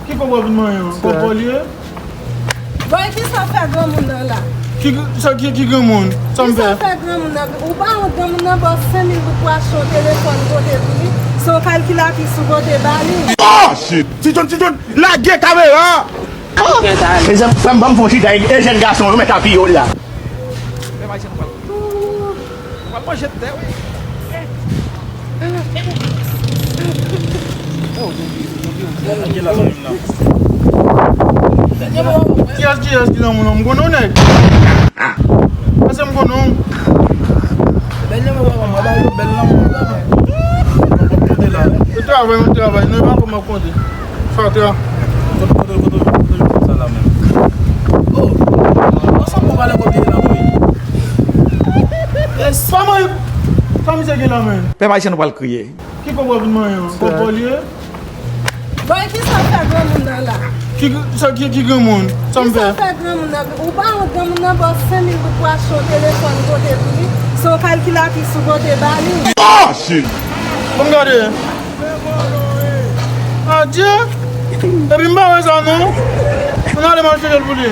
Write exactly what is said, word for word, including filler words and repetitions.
Ki kòb w ap vin manyen an? Kòb pa w li ye? Boy, kisa w fè granmoun nan la? Ki, sa ki, ki granmoun? Sa m fè? Kisa w fè granmoun nan? Ou pa wont granmoun nan ba w senk mil goud pou achte yon telefòn kote pou li? Se yon kalkilatris ou pote ba li? Oh shit! Ti John, Ti John, lage kamera! Mezanmi, frè m, ban m fè yon chita, e jèn gason yo mèt apiye w la. Pèp Ayisyen, nou pral, nou pral manje tè, wi. Kiyès, kiyès ki nan moun nan? M konnen w, nèg. Èske m konnen w? Bèl lanmou, papa, mwen ba yo bèl lanmou, papa. Mwen konn konte la. Yo travay, yo travay. Non, e pa kòman konte. Fatra. Kote, kote, kote, kote, kote sa la menm? Oh, ansanm pou valè kòb li la, wi. Yes. Kòman, sa misye gen la, men? Pèp Ayisyen, nou pral kriye. Ki kòb w ap vin manyen an? Kòb pa w li ye? Boy, kisa w fè granmoun nan la? Ki, sa ki, ki granmoun? Sa m fè? Kisa w fè granmoun nan? Ou pa wont granmoun nan ba w senk mil goud pou achte yon telefòn kote pou li? Se yon kalkilatris ou pote ba li? Oh shit! Ban m gade. Adye! Epi m pa wè sa non. Ann ale m al chèche l pou li.